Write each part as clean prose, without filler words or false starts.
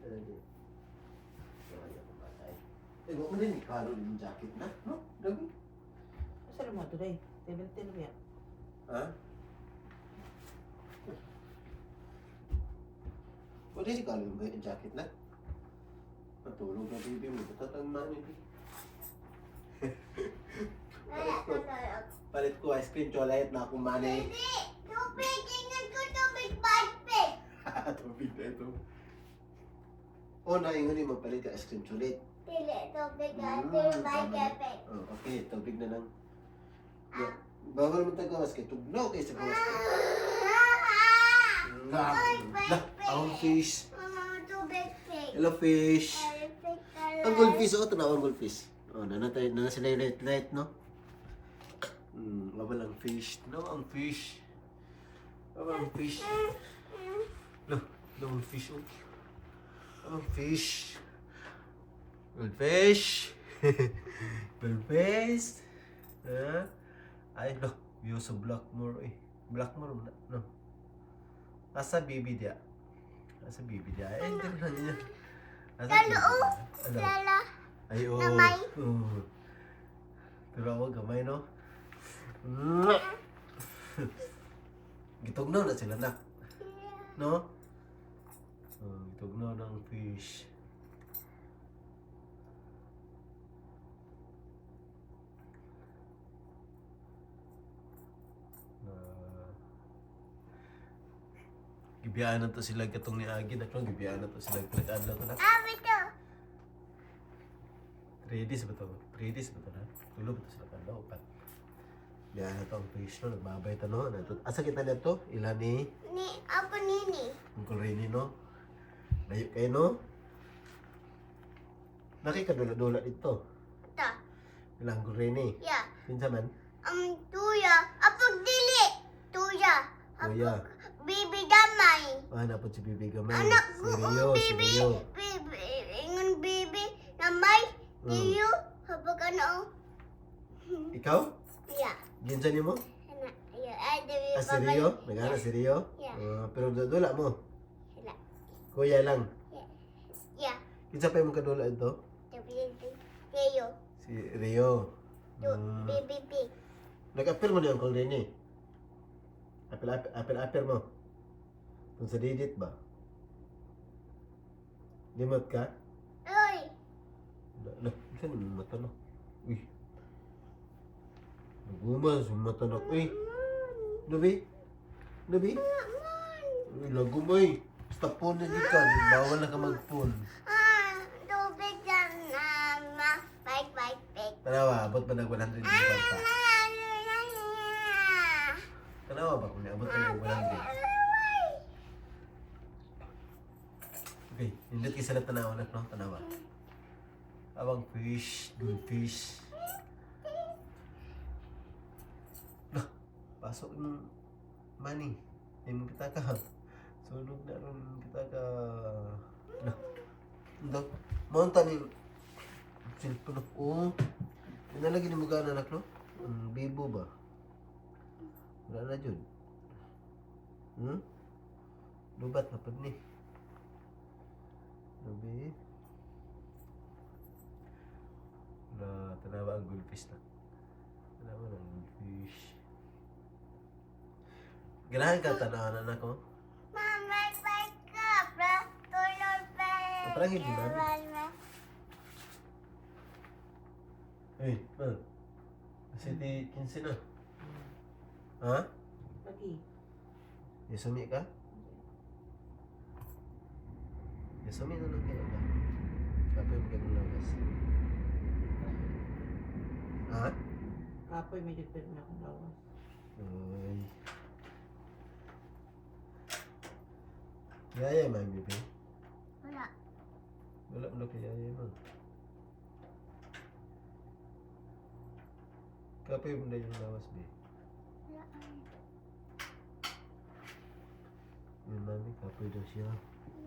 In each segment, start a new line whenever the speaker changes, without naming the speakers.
Ano di? Kaya akong bata eh. Eh, wag mo din ikalo yung jacket na, no? Lagi.
Asa mo today? 17 ba yan?
Ha? Wala si Kalo yung jacket na. Matulog na baby mo. Batat ang mani bi.
Wala ka tulog.
Palit ko ice cream chocolate na akong money.
Hindi! Tubig! Ingat ko tubig! Bike!
Tubig na ito. O, naingon mo palit ka ice cream chocolate.
Dili, tubig
Tama na.
ate, bike.
Oh, okay, tubig na lang. Yeah. Bawal mo tagawas kay tugnaw kay sa gawas.
Ah!
Na, ang fish.
Mama, tubig pig.
Hello fish.
Pig.
Ang goldfish, oh, tanaw ang goldfish. Oh, nanatay na sila yung light light, no? Wala ang fish. No, ang fish. Wala ang fish. No, no, ang fish, oh. Ang fish. Goldfish. Goldfish. Ha? Ay, no. View sa Blackmore, eh. Blackmore, na, no. Asa bibi dia? Asa bibi dia? Eh, hindi na niya. Asa
Lalo,
bibi
oh.
dia? Ano?
Lala.
Ay, oo.
Gamay.
Oo. Pero ako gamay, no? Mwah! Gitugnaw na sila, nak. No? Oh, gitugnaw ng fish. Na gibiyaan na to sila katong ni Agi na gibiyaan na to sila pinag-adlaw to na.
Ah, ito.
3 days ba to? 3 days ba to na? Tulo ba to sila kadlaw? Upat. Biyahan na to ang fish no? Nagbabay ta no? Ano to? Asa kita na to? Ila ni
Ni, ako nini.
Uncle Rene no? Layo kayo no? Nakikadula-dula dito.
Ito.
Ila Uncle Rene.
Yeah.
Kinsa man?
Tuya. Apog dili. Tuya.
Kuya.
Bibi damay.
Ah, napod si Bibi Gamay.
Anak
Si
ko,
Rio,
oh,
si
bibi.
Rio.
Bibi, ingon bibi. Namay. Tiyo. Hapag ano.
Ikaw?
Yeah.
Ginsa nimo?
Ana. Yeah. Ay, bibi.
Ah, si Rio? Nagana si Rio?
Yeah.
Ah, pero dula mo.
Sila.
Kuya lang.
Yeah.
Kinsa pa imong kadula ito?
Tiyo.
Si Rio.
Tu,
Ah.
bibi pig.
Nag-appeal mo ni Uncle Rene. Appeal, appeal, appeal, appeal mo. Kung sa didit ba? Limot ka?
Oy.
Na, na, saan yung mata na? Uy. Nagumas yung mata na. Uy. Nabi? Nabi? Uy, lagumay. Stop phone na dito ka. Bawal na ka mag-phone.
Ah, tubig na nama. Bike, bike, bike.
Tanawa, abot ba nag 100 yung kwarta? Tanawa ba kung abot ba nag 100? Okay, nindot kay sila tanawa na, no? Tanawa. Awang fish, goldfish. Lah, pasok ng money. Ay mo kita ka. Sunog na ron kita ka. Lah. Ndo. Maunta ni cellphone ako. Inalagi ni mo gana anak no? Ang bibo ba? Wala na jud. Lubat na pud ni. Labi. Na tanawa ang goldfish na. Tanawa ang goldfish. Ganahan ka tanawa na anak ko.
Mama, bike ka. Bra, tulog pa.
Parang hindi, mami. Uy, man. City 15 na. Ha?
Lagi.
Yasumi ka? Yasumi na lang kayo ba? Kapoy mo kayong lawas. Ha?
Kapoy, medyo pwede na akong lawas.
Uy. Yaya, mami, baby.
Wala.
Wala mo na kay yaya, man. Kapoy mo na yung lawas, babe.
Wala.
Yun, mami, kapoy daw siya.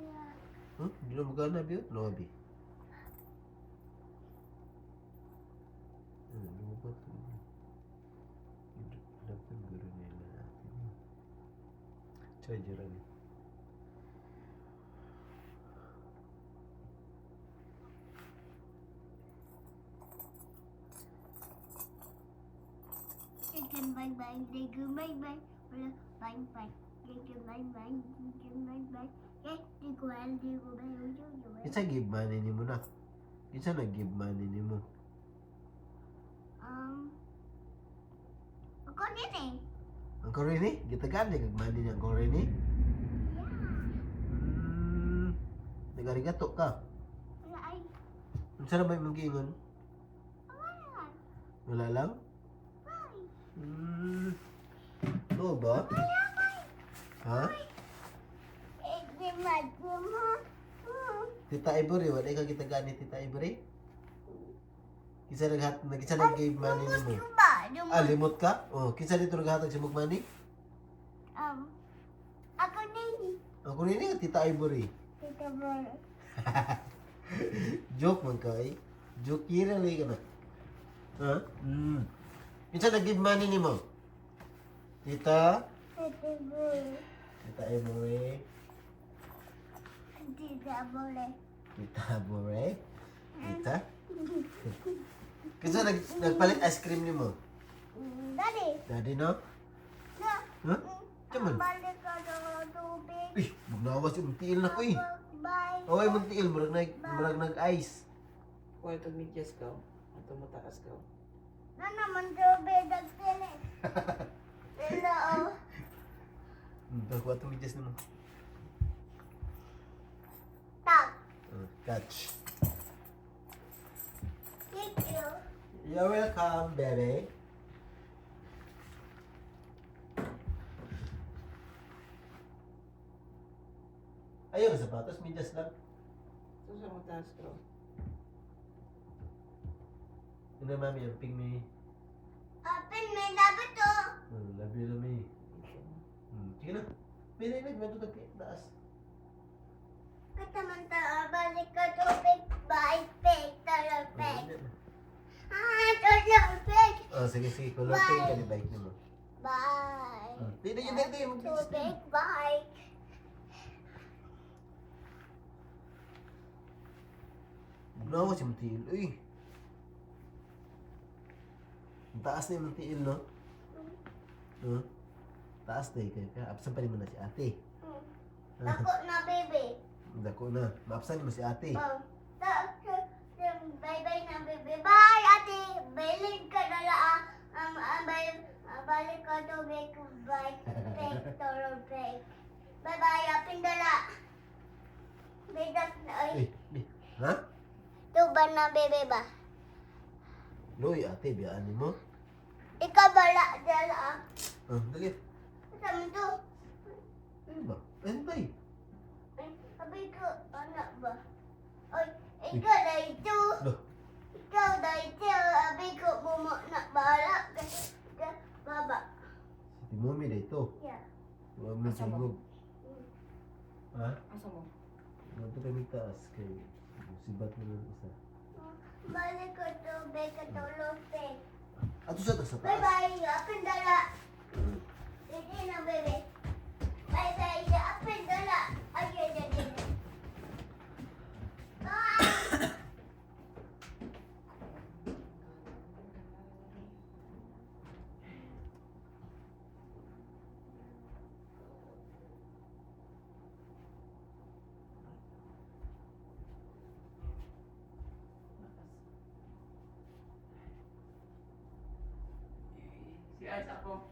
Yeah.
Huh? Hindi na magana, Bi? No, Bi. Ano, lumabat ko. Dapat guro nila natin. Charger ano.
bye bye. Thank you, bye bye. Wala, bye bye. Thank you, bye bye. Thank you, bye bye. Eh, di ko alam, di ko ba yun, yun, yun.
Kinsa give money nimo na? Kinsa nag give money nimo?
Ako din eh.
Ang Corini? Gitagaan ni kag money ni ang Corini?
Yeah.
Nagarigato ka.
Wala ay.
Unsa na ba imong giingon?
Wala.
Wala lang?
Bye.
No ba?
Wala, bye.
Ha?
Eh, di ma, di ma.
Tita Ivory, wala ka gitagaan ni Tita Ivory? Kinsa naghat kinsa nag-give money nimo?
Lumot ko ba? Lumot.
Ah, limot ka? Oh, kinsa dito naghatag sa mong money?
Ako din.
Ako rin eh, Tita Ivory.
Tita Bor.
Joke man ka eh. Joke yun lang ka na. Ha? Kinsa nag-give money nimo? Tita?
Tita Bor.
Tita Ivory.
Tita Bor.
Tita Ivory. Tita? Kinsa nagpalit ice cream nimo?
Daddy.
Daddy no?
Na.
Ha? Come on.
Balik ka sa tubig.
Uy, magnawas yung tiil na ko eh.
Bye.
Okay, mong tiil, murag nag ice.
Kuha itong medyas ka. Ato mo taas ka.
Na naman tubig nagtili. Hello.
Pagkuha itong medyas naman.
Tak.
Catch.
Thank you.
You're welcome, baby. Ayaw ka sapatos, medyas lang.
Ito sa mo taas ka.
Yun na, mami, ang ping may.
Open may labi to.
Labi na may. Sige na. May nailag, may tutag taas.
Katamanta, balik ka tubig. Bye, pig, tara, pig. Ah, tara, pig.
Oh, sige, sige. Color pink ka ni bike nimo.
Bye.
Di, di, di, di. Mag-medyas na.
Tubig, bye.
Gnawa si Matiil. Uy. Ang taas na yung Matiil, no? Huh? Taas na eh. Kaya absan pa rin mo na si ate.
Dako na, baby.
Dako na. Maabsan mo si ate.
Oh. Bye-bye na, baby. Bye, ate. Bailig ka na lang. Ah. Bye, balik ka tubig. Bye, pig, tara, pig. Bye-bye, apindala. Bidak na, ay.
Eh, eh. Ha?
Tuba na, baby ba?
Loy, ate, biyaan mo.
Ikaw bala, dala. Ah.
Ah, dali.
Sa to?
Ano ba? Ano ba eh?
Ay, sabi ko, anak ba? Ay, ikaw na ito.
Loh,
Ikaw na ito. Sabi ko, bumo na bala. Baba.
si Mumi na ito.
Yeah.
Huwag mo
Asa ba?
singog. Ha?
Asa mo?
Huwag kami taas kay sibat mo ng isa.
Balik ko tubig ka tulog, pig.
Ato sa taas, sa taas.
Bye-bye. Apin dala. Hindi na, baby. Bye-bye. Apin dala. Ay, ay, ay, ay. Bye.
Si Ars ako.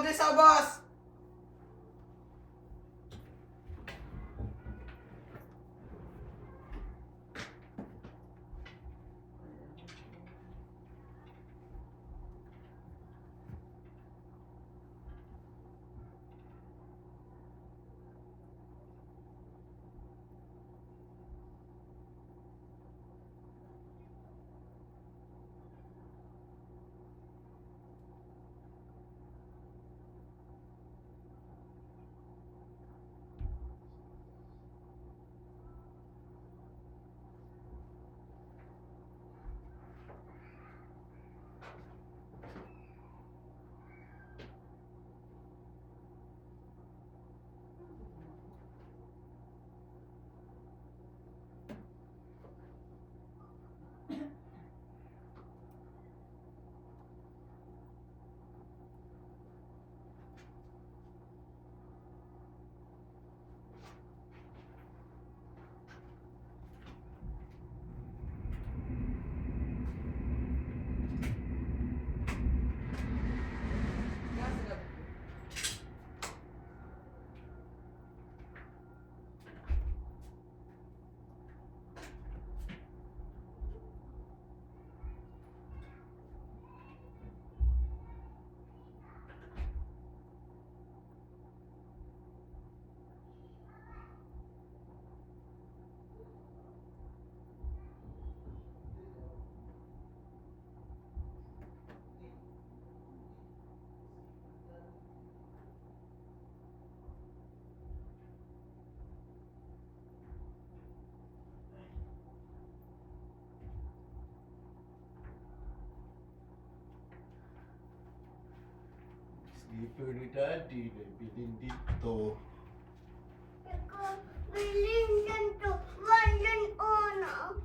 Diri sa ubos!
Sleeper ni Daddy, nabilin dito.
Ako, bilin ganito. One ono.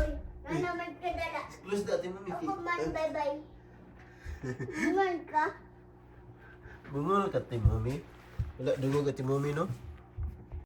Uy, na naman ka dala.
Close dati mo, Miki.
Ako man, bye-bye. Man ka.
Bungol ka ti Mami. Wala dungog ka ti Mami, no?